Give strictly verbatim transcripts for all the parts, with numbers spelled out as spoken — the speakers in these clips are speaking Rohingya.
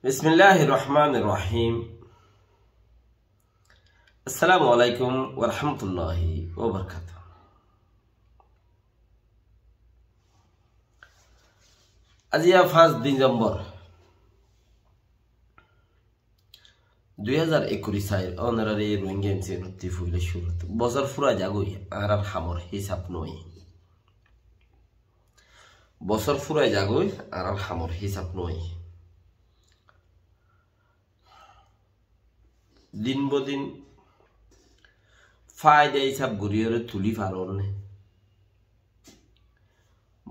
Bismilláhir rohmánir rohím. Assalámu aláikum warahmatulláhi wabarakátuhu. Aijja fañs Disembor dui házar ekkuri sair, ónorare Rohingya MCN ottú foila cúrut. Bosór fúrai zagói, añárar hamor hísab nái. Bosór fúrai zagói, añárar hamor hísab nái. Din bodin faida hísab goríyore tulí faron né.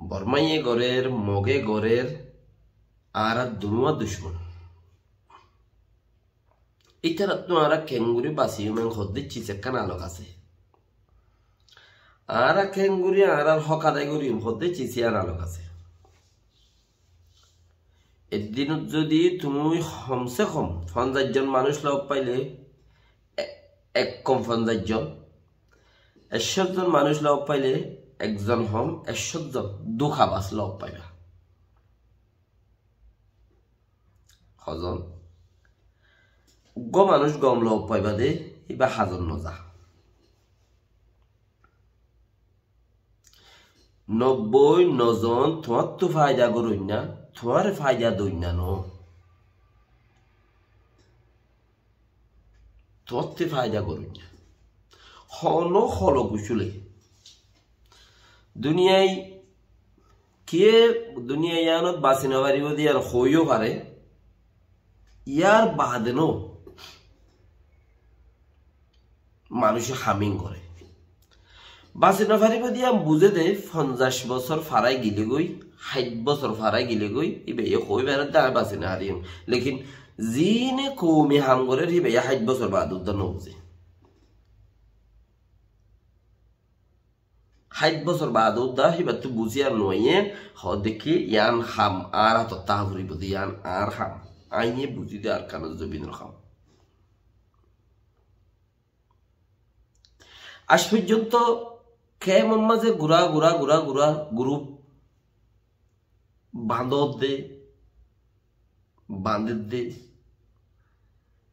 Bormáye gorér, Moge gorér, añárar dunuwa ducmon. Ítarattú añára keéngorí basiyum en hoódde cis ekkán alok asé. Añára keéngorí añárar hók adai goríyum hoódde cis iyán alok asé. Eddinot zodi tuñí homse hom fonzaic zon manúic lof faile, e-, ek hom fonzaic zon, ekcót zon manúic lof faile, ekzon hom ekcót zon, duk abas lof faiba. Hozon? Uggúa manúic gom lof faiba de, íba hazon noza. Nobboi no zon tuáñttu faida goróinna, tuáñre faida doinna no. Tuáñttu faida goróinna. Hono holo kucúle. Duniyai kiyé duniyai yíanot basi nofaribó de yían hoóiyo fare, yar baade no manúice ham ín goré. Basi nofaribó de yían buzé de, fonzaic bosór farai gilé goi, háit bosór farai gilé goi, íbaye hoói berar de añí basi nofariyum. Lekin ziíne koumi ham gorér, híbaye háit bosór baade uddá nobuzé. Háit bosór baade uddá híbattú buzí ar noaiyé, hoódde ki, yían ham añár átot táa foribó de, yían añár ham. Aññí buzí de Arkanor zobinor ham. Aij foijjonto kemor mazé gura, gura, gura, gura gurup bañdódde, bañdédde,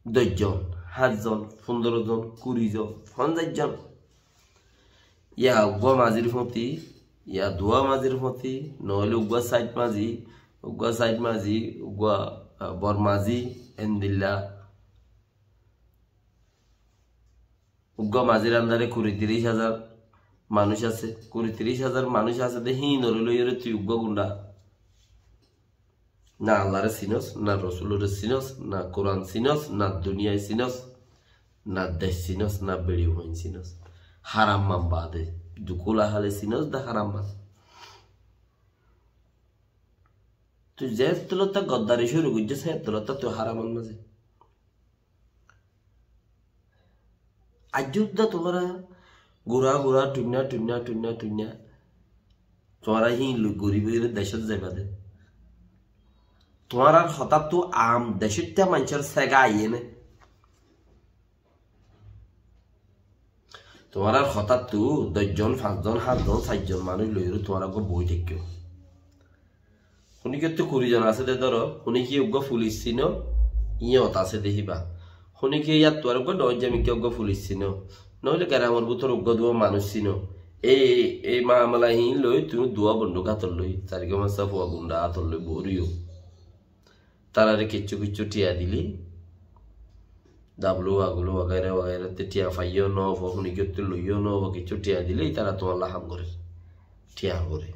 doc zon, háñt zon, fundoro zon, kuri zon, fonzaic zon. Ya uggúa mazir fóti, ya duwa mazir fóti, noóile uggúa said mazi, uggúa said mazi, uggúa, ah, bor mazi, endilla. Uggúa mazir andare kuri tiríc házar manúic asé. Kuri tiríc házar manúic asé de híinoré loiyóre tui uggúa gundha. Na Allaré sinós, na Rosuloré sinós, na Kuran sinós, na duniyai sinós, na dec sinós, na beçi fuain sinós. Haram man baade. Dukula hále sinós de haram man. Tui ze tolotta goddari cúru goijjós, hé tolotta tui haramor mazé. Aijjó de tuáñra gura gura, tuinna tuinna, tuinna tuinna, tuáñra híin loi gori boi decót zaiba de. Tuáñrar hotáttu am decóitta maincór sega aiyé né? Tuáñrar hotáttu doc zon, fañs zon, háñt zon, sair zon manúic loiyóre tuáñra uggúa boi táikko. Hone ki ottu kuri zon asé de dóro, hone ki uggúa fulic sino, iyót asé de híba. Hone ki yáttu ar uggúa dhoóñr zamikká uggúa fulic sino. Noóile geramor bútore uggúa duwa manúic sino. Ei, ei mamala híin loi tuñí duwa bonduk átot loi, sarigó massa fua gundha átot loi boóriyo. Tarare kiccú kiccú thiañ dile, dablu agulu wagaira wagaira te thiañ faiyó no fo, hone ki ottu loiyó no fo, kiccú thiañ dile, tara tuáñlla ham gorér. Thiañ goré.